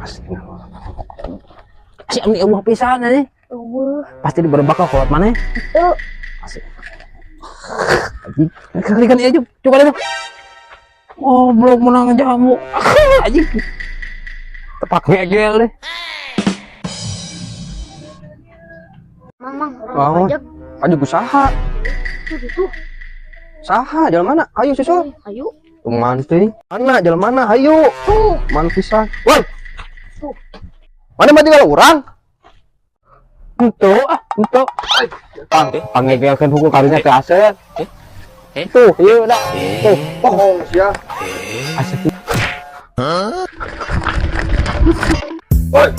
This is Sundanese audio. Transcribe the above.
Asli. Si ami eueuh pisan anjing. Eueuh. Pasti diberebak kolot maneh. Henteu. Asli. Anjing, kali kan ieu coba lihat. Oh, belum menang jamu. Anjing. Tepak ngegel deh. Mang, mang, orang Oh. pajak. Ayo usaha. Tuh gitu. Saha jalan mana? Ayo susul. Ayo. Kumaha teh? Mana jalan mana? Ayo. Tuh. Man pisan. Woi. Tuh. Mana mah tinggal urang? Ento ah, ento. Pang, pangegelkeun hukum karunya teh asep. Tuh, ieu dah. Tuh, Bohong sia. Asep. Woi.